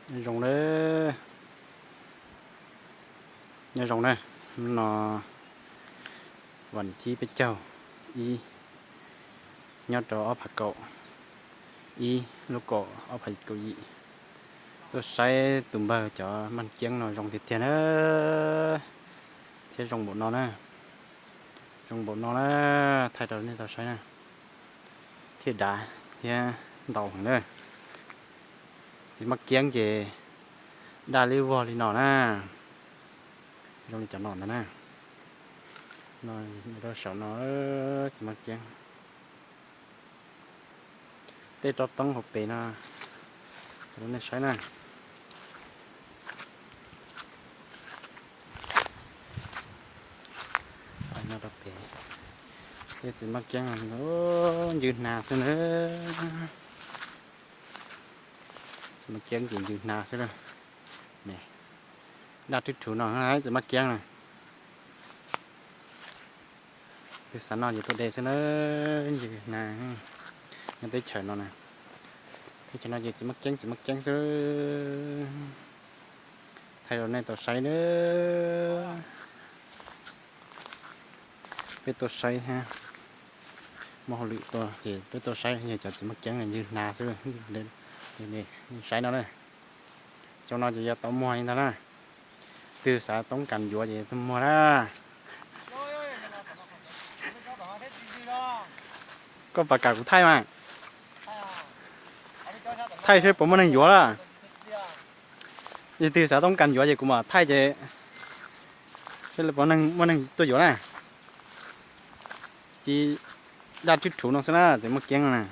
Nyob zoo na, nyob zoo na, no vas thib peb caug ib, nyob rau ob phav kaum ib lub kaum ob phav kaum yim, tuaj saib tus npawg cov maj kiab no zoo tiag tiag na, thiab zoo npaum no na, zoo npaum no na, thaij rau nej tau saib na, thiab dav thiab ntau heev na. Txiv maj kiab ces daj li vog li no na, zoo li cov no ntag na. No rau saum no, txiv maj kiab. Tej roob toob hauv pes no, rau nej saib na. Tej txiv maj kiab ncw hnav xwb na. Txiv maj kiab ces ncw hnav xwb na. Daj rhuv rhuv no txiv maj kiab na. Twb xav noj ces tuaj de xwb na, ncw hnav. Nyob teb chaws no na, teb chaws no ces txiv maj kiab txiv maj kiab xwb. Thaij rau nej tau saib na. Peb tuaj saib thiab, muaj hauj lwm tuaj ces peb tuaj saib yog cov txiv maj kiab ncw hnav xwb. Saib no na, xyoo no ces yuav tau muag li ntag na. Twg xav toob kas yuav ces tuaj muag na. Koj puas kam kuv thaij mas? Thaij seb puas muaj neeg yuav lawm. Yog twg xav toob kas yuav ces kuv mam thaij ces seb puas muaj neeg tuaj yuav na. Ces daj rhuv rhuv no xwb na, txiv maj kiab na.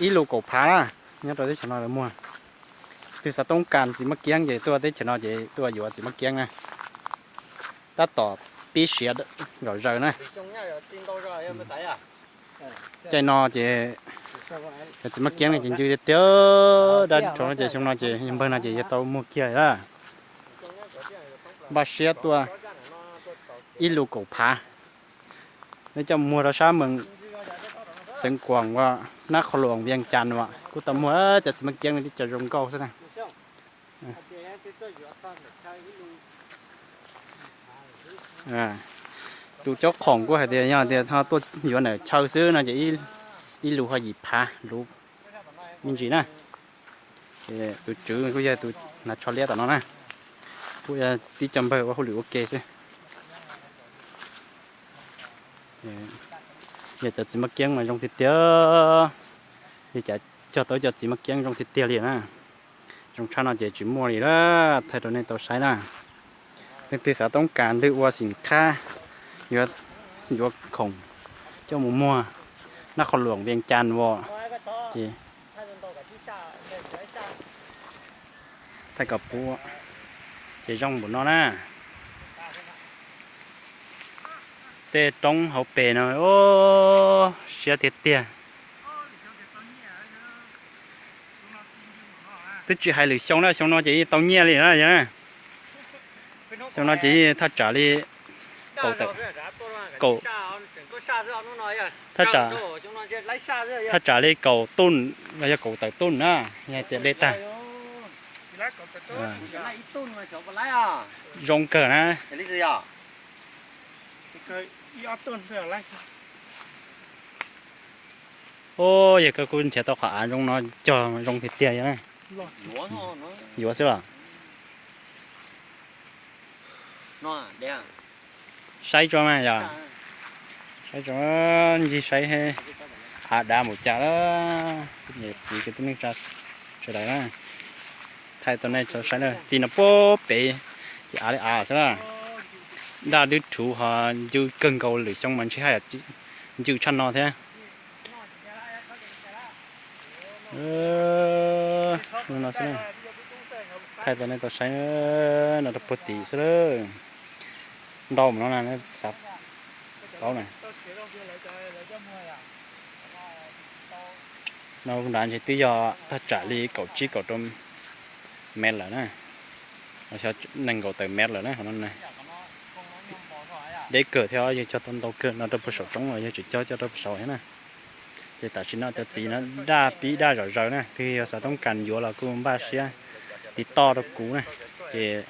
Ib lus kaum phav na, nyob rau teb chaws no lawv muag. Twg xav toob kas txiv maj kiab ces tuaj teb chaws no ces tuaj yuav txiv maj kiab na. Tab tom pib siav zom zaws na. Caij no ces cov txiv maj kiab no ces ncw tiag tiag, daj rhuv no ces xyoo no ces yog npawg no ces yuav tau muag kiag lawm. Npaj siab tuaj ib lus kaum phav, neb coj muag rau sab moos Xeev Khuam uas Nab Qhoo Luam Vias Cas uas kuj tau muag cov txiv maj kiab no tib co zoo nkauj xwb na. Tus caub khoom kuj hais tias yog tias ho tuaj yuav ntawm chaw xwb no ces ib lus ho yim phav luv me ntsis na. Tus tswv kuj yog tus hnav tsho liab tom no na. Kuj yog tib co npawg ua hauj lwm ua ke xwb. Yog cov txiv maj kiab mas zoo tiag tiag. Yog cov cog tau cov txiv maj kiab zoo tiag tiag li na. Zoo tshaj no ces tsis muaj li lawm, thaij rau nej tau saib na. Leej twg xav toob kas ntwg ua xim khab, yuav, yuav khoom coj mus muag Nab Qhoo Luam Vias Cas uas ces thaij kom puv, ces zoo npaum no na. Tej roob hauv pes no, siab tiag tiag. Twb tsis hais lwm xyoo na, xyoo no ces yeej tau nyiaj li na. Xyoo no ces yeej thaj tsam li kaum tawm, kaum, thaj tsam, thaj tsam li kaum tuj los yog kaum tawm tuj na, yog tias de tag. Zoo kawg na. Ub, yog koj kuj nrhiav tau qhov av zoo no cog zoo tiag tiag yog na. Yuav xwb los? Saib tso mas yog. Saib tso, ncig saib av dav npaum cas lawm. Niam txiv kwv tij neej tsa sawv daws na, thaij tau nej tau saib na, txiv no puag pem ces av li av xwb na. Daj dub rhuv ho ncw kawg nkaus, lwm xyoo mas ntshe haj yam ncw tshaj no thiab. No xwb, thaij tau nej tau saib no rau puag tim xwb lawm. Ntau mus no na, xav paub na. No nrad ntshe twb yog thaj tsam li kaum tsib kaum rau mev lawm na. Xyov nees nkaum tawm mev lawm na, qhov no na. Deb kawg thiab, yog cog tau ntau kawg no rau puag saum roob los yog tseem cog coj rau puag saum thiab na. Ces tam sim no cov txiv no daj pib daj zom zaws na, twb yog xav toob kas yuav los kuj npaj siab tiv toj rau kuv na. Ces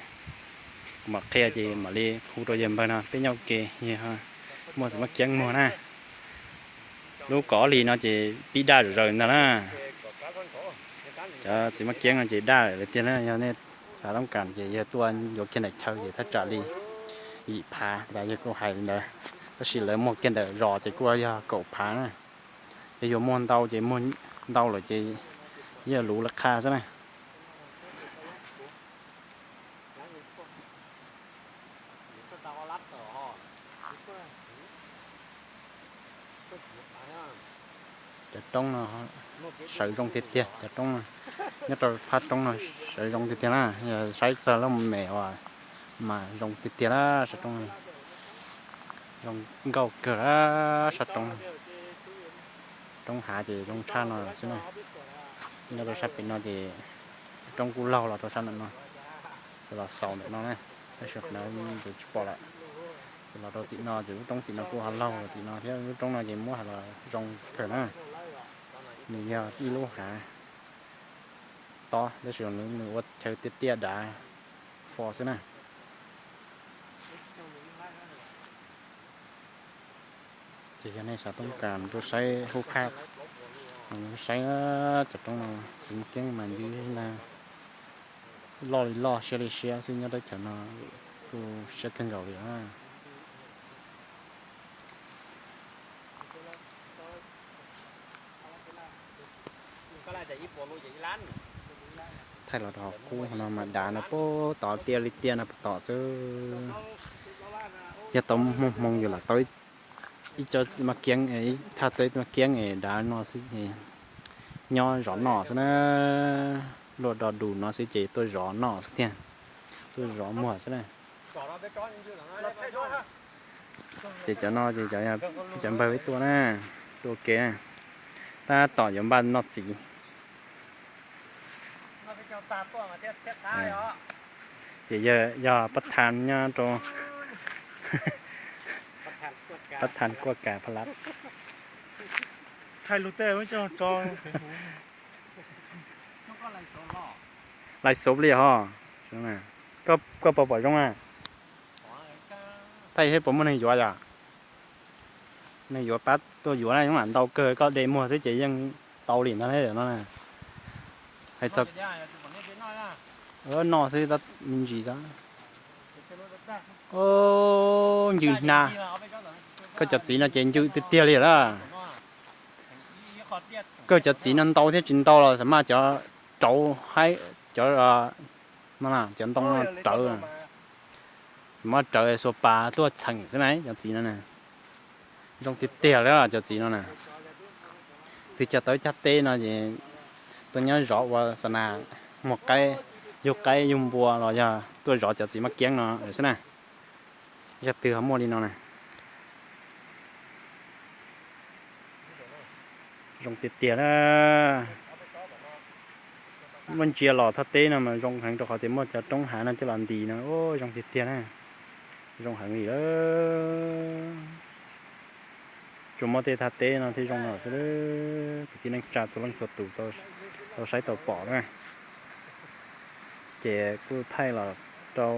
kuv mam qhia ces mam li hu rau yawg npawg no peb nyob ua ke, yog muaj txiv maj kiab muag na. Lub kaum ob hlis no ces pib daj zom zaws ntag na. Cov txiv maj kiab no ces daj lawm tiag na, yog nej xav toob kas ces yog tuaj yuav kiag ntawm chaw ces thaj tsam li yim phav, yog kuj hais li ntawd. Tab sis lawv muag kiag ntawm zos ces kuj yog kaum phav na. Ces yuav muag ntau ces muag ntau lawm ces yog luv lawv qha xwb na. Cov roob no sawv zoo tiag tiag, cov roob no nyob rau phab roob no sawv zoo tiag tiag na. Yog saib txog lub me uas mas zoo tiag tiag na, sab roob zoo nkauj kawg sab roob. Roob hav ces zoo tshaj no xwb na. Nyob rau sab pem no ces roob kuj laug los rau sab ntawm no, los xaus ntawm no na. Tab sis qhov no ces tsis pom lawm. Ces los rau tim no ces lub roob tim no kuj ho laug los tim no thiab, lub roob no ces muab hais los zoo kawg na. Nws yog ib lub hav tob tab sis nws ua chaw tiaj tiaj dav fo xwb na. Ces yog nej xav toob kas tuaj saib hub phaj, saib cov roob no, txiv maj kiab mas ncw loj li loj siab li siab xwb, nyob teb chaws no kuj siab kawg nkaus li. Thaij los rau hauv qub no mas dav no puag tom tiaj li tiaj no puag tom xwb. Yog tau muaj hmoo yus lam tau ib co maj kiab, thaj teb maj kiab es dav no xwb ces nyob zov noj xwb na. Luaj do dus no xwb ces tuaj zov noj xwb tiag, tuaj zov muag xwb na. Ces cov no ces cov npawg peb tuaj na, tuaj ua ke na, tab tom yuav npaj noj txiv. Ces yog pab thas nyob rau pab thas kuaj kas pha lab. Lais xov li ho. Koj puas pom zoo a? Thaij seb puas muaj neeg yuav yom? Neeg yuav pab tuaj yuav na, yeej lam ntau kawg, koj de muag xwb ces yeej tau li ntag no. Hais txog noj xwb me ntsis xwb. Ncw hna. Koj cov txiv no ces ncw tiag tiag li lawm. Koj cov txiv no ntau thiab tsis ntau los xam maj cov rauv haib cov, cov ntoo no rawv, muab rawv xuas pas tuaj txheem xwb na cov txiv no na. Zoo tiag tiag li cov txiv no na. Twb cog tau ib cag teb no ces tuaj nyob zov ua xa nas, muag qaib, yug qaib yug npua los yog tuaj zov cov txiv maj kiab no xwb na. Yog twg ho muaj li no na. Zoo tiag tiag na. Muaj ntsia los thaj teb no mas zoo heev rau qhov tias muaj cov roob hav no coj los ntis no, zoo tiag tiag na. Zoo heev li lawm. Tsuas muaj tej thaj teb no thiaj zoo no xwb. Kwv tij neej tsa txhua leej txhua tus tau saib tau pom na. Ces kuj thaij los rau